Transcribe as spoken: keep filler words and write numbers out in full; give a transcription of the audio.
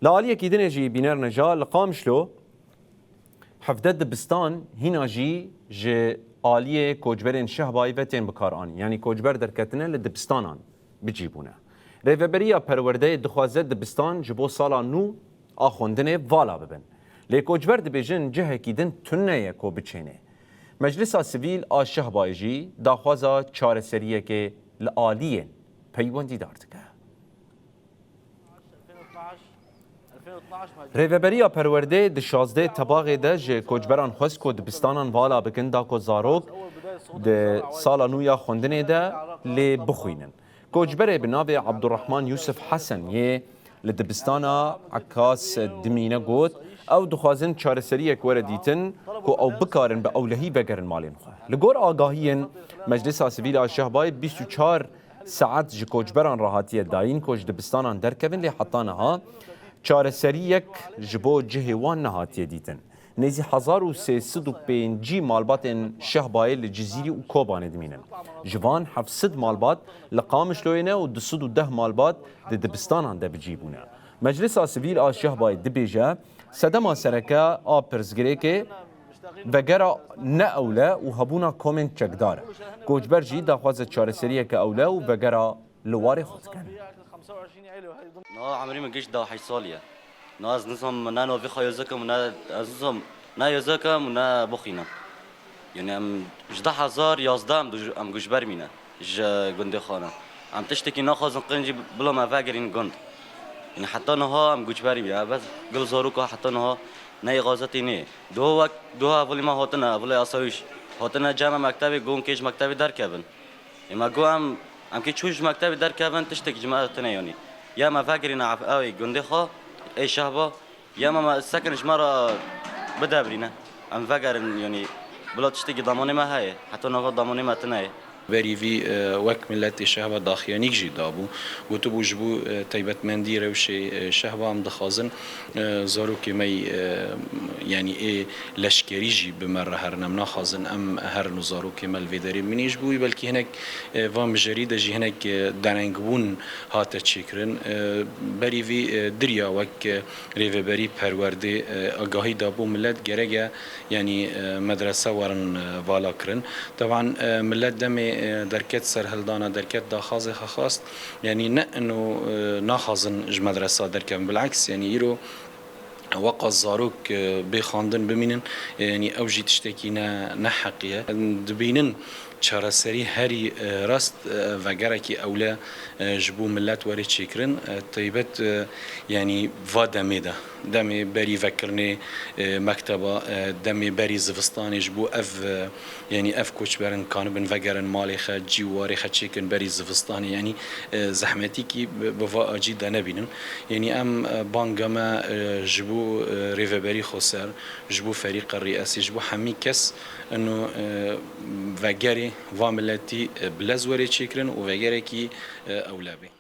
Li aliyekî dinê jî bîner neja li Qamişlo hevdeh dibistan hîna jî ji aliyê koçberên Şehbayî ve tên bikaranîn. Yanî koçber derketine li dibistanan bi cî bûne. Rêveberiya Perwerdeyê dixwaze dibistan ji bo sala nû a xwendinê vala bibin. Lê koçber dibêjin cihekî din tune ye ku biçêne. Meclisa Sivîl a Şehbayê jî daxwaza çareseriyekê li aliyên peywendîdar dike. Rêveberiya Perwerdê di şazdeh Tebaxê de ji koçberan xwest ku dibistanan vala bikin da ku zarok di sala nû ya xwendinê de lê bixwînin. Koçberê bi navê Abdurrahman Yusuf Hesen yê li dibistana Ekas dimîne got, ew dixwazin çareseriyek were dîtin ku ew bikarin bi ewlehî vegerin malên xwe. Li gor agahiyên Meclisa Sivîl a Şehbayê bîst û çar saet ji koçberan re hatiye dayîn ku ji dibistanan derkevin, lê heta niha çareseriyek ji bo cihê wan nehatiye dîtin. Nêzî hezar û sê sed û pêncî malbatên Şehbayê li Cizîrî û Kobanê dimînin. Ji van heft sed malbat li Qamişloyê ne û du sed û deh malbat di dibistanan de bi cî bûne. Meclisa Sivîl a Şehbayê dibêje, sedema sereke a pirsgirêkê vegera ne ewle û hebûna komên çekdar e. Koçber jî daxwaza çareseriyeke ewle û vegera li warê xwe dikin. Niha emrê min giş da heşt salî ye. Niha ez nizam ne navê xwe yozê kim û ne, ez nizam ne yozê kim û ne bixwînim. Yanî em ji du hezar yazdeh em, em goçber mîne ji gundê xwe ne. Em tiştekî naxwazin qîncî bila me vegerîn gund. Yanî heta niha em goçberî bî. Bes gil zaroka heta niha ne îxazetî nê. Duha wek, duha hevalê me hatine, hevalê asayîş. Hatine cem me mektebê, gon kê ji mektebê derkevin. Ê me got em, em kê çû ji mektebê derkevin, tiştek ji me tine yanî. Ya me vegerîne ev, ew ê gundê xwe, ê şehba, ya me, me sekin ji me re bidebrîne. Em vegerin, yanî bila tiştekî damanê me heye. Heta nava damanê me tine ye. Berî vî, e, wek miletê şehba daxuyanîk jî dabû. Gotibû, ji bo, e, taybetmendî rewşê, e, şehba em dixwazin, e, zarokê me yî, e, yanî ê leşkerî jî bi me re herin. Em naxwazin em herin û zarokê me li vê derê bimînin. Ji bo wî belkî hinek, e, va mijarî de jî hinek, e, derengbûn hate çêkirin. E, berî vî, e, dirya wek, e, rêveberî perwerdê, e, agahî dabû milet gerek e, yanî, e, medrese werin, e, vala kirin. Teban, e, milet demê, e, derket serhildana, derket daxwazê xwe xwest, yanî ne ino, e, naxwazin ji medresa derkevin. Bileks, yanî îro weqa zarok, e, bê xwendin bimînin, e, yanî ew jî tiştekî ne, ne heqî ye. Dibînin çareserî herî, e, rast, e, vegerekî ewle, e, ji bo milet were çêkirin. E, taybet, e, yanî va demê de. Demê berî vekirinê, e, mekteba, e, demê berî zivistanê ji bo ev, e, yanî ev koçberin kanibin vegerin malê xwe, cî û warê xwe çêkin berî zivistanê. Yanî, e, zehmetîkî bi, bi va acî de nebînin. Yanî em, e, banga me, e, ji bo, e, rêveberî xweser, ji bo ferîqa rîyesî, ji bo hemî kes ino, e, vegerê va miletî, e, bi lez were çêkirin û vegerekî, e, ewle bê.